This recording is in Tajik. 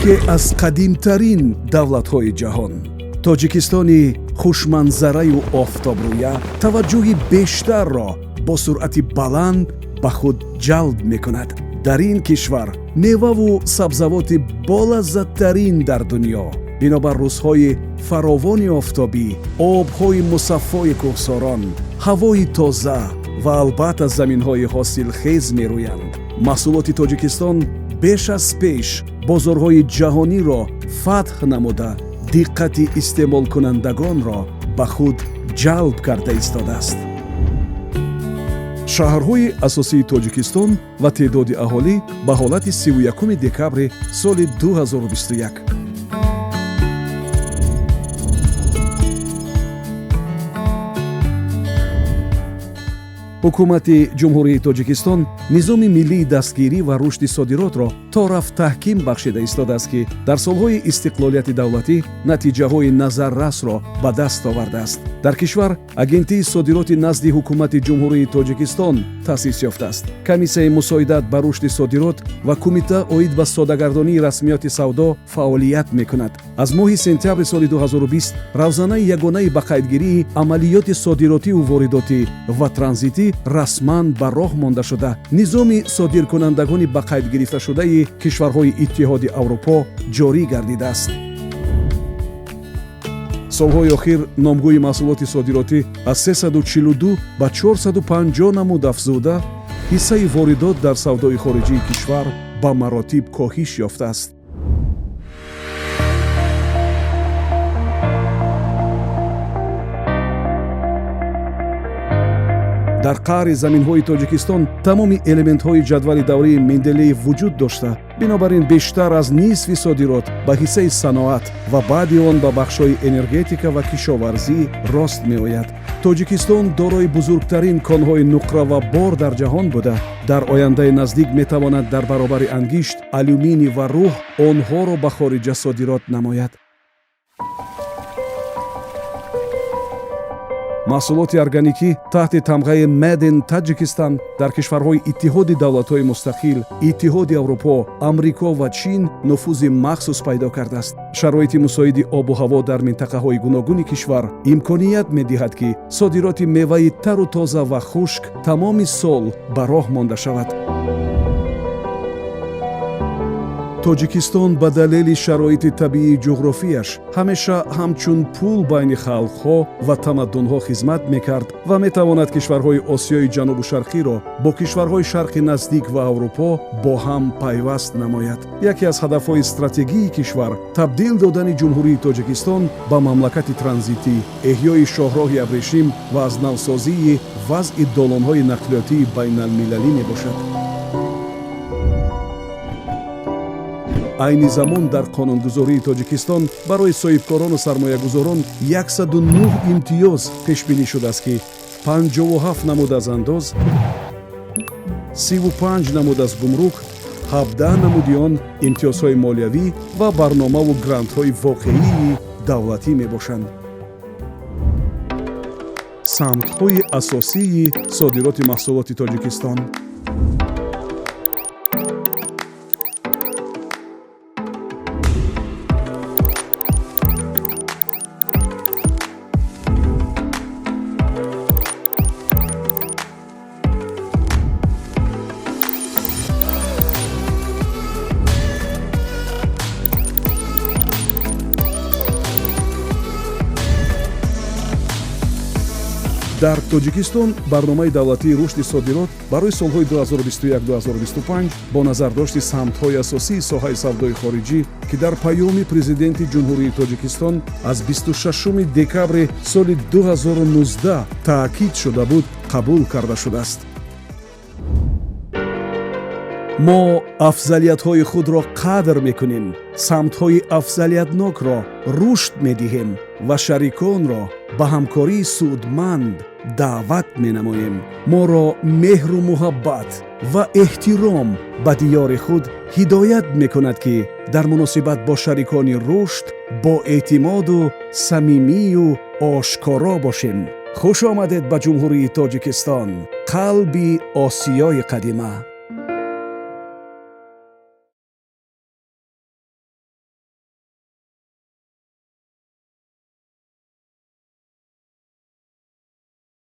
Яке аз қадимтарин давлатҳои ҷаҳон, Тоҷикистони хушманзараю офтобрӯя, таваҷҷӯҳи бештарро бо суръати баланд ба худ ҷалб мекунад. Дар ин кишвар меваву сабзавоти болаззаттарин дар дунё, бинобар рӯзҳои фаровони офтобӣ, обҳои мусаффои кӯҳсорон, ҳавои тоза ва албатта заминҳои ҳосилхез мерӯянд. Маҳсулоти Тоҷикистон беш аз пеш бозорҳои ҷаҳониро фатҳ намуда, диққати истеъмолкунандагонро ба худ ҷалб карда истодааст. Шаҳрҳои асосии Тоҷикистон ва теъдоди аҳолӣ ба ҳолати 31 декабри соли 2021. Ҳукумати Ҷумҳурии Тоҷикистон низоми миллии дастгирӣ ва рушди содиротро то рафт таҳким бахшида истодааст, ки дар солҳои истиқлолияти давлатӣ натиҷаҳои назаррасро ба даст овардааст. Дар кишвар Агентии содироти назди Ҳукумати Ҷумҳурии Тоҷикистон таъсис ёфтааст. Комиссияи мусоидат ба рушди содирот ва Кумита оид ба содагардонии расмиёти савдо фаъолият мекунад. Аз моҳи сентябри соли 2020 равзанаи ягонаи ба қайдгирии амалиёти содиротиву воридотӣ ва транзитӣ расман ба роҳ монда шуда, низоми содиркунандагони ба қайд гирифташудаи кишварҳои Иттиҳоди Аврупо ҷорӣ гардидааст. Солҳои охир номгӯи маҳсулоти содиротӣ аз 342 ба 450 намуд афзуда, ҳиссаи воридот дар савдои хориҷии кишвар ба маротиб коҳиш ёфтааст. Дар қаъри заминҳои Тоҷикистон тамоми элементҳои ҷадвали даврии Менделеев вуҷуд дошта, бинобар ин бештар аз нисфи содирот ба ҳиссаи саноат ва баъди он ба бахшҳои энергетика ва кишоварзӣ рост меояд. Тоҷикистон дорои бузургтарин конҳои нуқра ва бор дар ҷаҳон буда, дар ояндаи наздик метавонад дар баробари ангишт, алюминий ва рӯҳ онҳоро ба хориҷа содирот намояд. Маҳсулоти органикӣ таҳти тамғаи Made in Tajikistan дар кишварҳои Иттиҳоди Давлатҳои Мустақил, Иттиҳоди Аврупо, Амрико ва Чин нуфузи махсус пайдо кардааст. Шароити мусоиди обу ҳаво дар минтақаҳои гуногуни кишвар имконият медиҳад, ки содироти меваи тару тоза ва хушк тамоми сол ба роҳ монда шавад. Тоҷикистон ба далели шароити табиии ҷуғрофияш ҳамеша ҳамчун пул байни халқҳо ва тамаддунҳо хизмат мекард ва метавонад кишварҳои Осиёи Ҷанубу Шарқиро бо кишварҳои Шарқи Наздик ва Аврупо бо ҳам пайваст намояд. Яке аз ҳадафҳои стратегии кишвар табдил додани Ҷумҳурии Тоҷикистон ба мамлакати транзитӣ, эҳёи шоҳроҳи абрешим ва аз навсозии вазъи долонҳои нақлиётии байналмилалӣ мебошад. Айни замон дар қонунгузории Тоҷикистон барои соҳибкорону сармоягузорон 109 имтиёз пешбинӣ шудааст, ки 57 намуд аз андоз, 35 намуд аз гумрук, 17 намуди он имтиёзҳои молиявӣ ва барномаву грантҳои воқеии давлатӣ мебошанд. Самтҳои асосии содироти маҳсулоти Тоҷикистон. Дар Тоҷикистон барномаи давлатии рушди содирот барои солҳои 2021-2025 бо назардошти самтҳои асосии соҳаи савдои хориҷӣ, ки дар Паёми Президенти Ҷумҳурии Тоҷикистон аз 26 декабри соли 2019 таъкид шуда буд, қабул карда шудааст. Мо афзалиятҳои худро қадр мекунем, самтҳои афзалиятнокро рушд медиҳем ва шариконро ба ҳамкории судманд даъват менамоем. Моро меҳру муҳаббат ва эҳтиром ба диёри худ ҳидоят мекунад, ки дар муносибат бо шарикони рушд бо эътимоду самимию ошкоро бошем. Хуш омадед ба Ҷумҳурии Тоҷикистон, қалби Осиёи Қадима.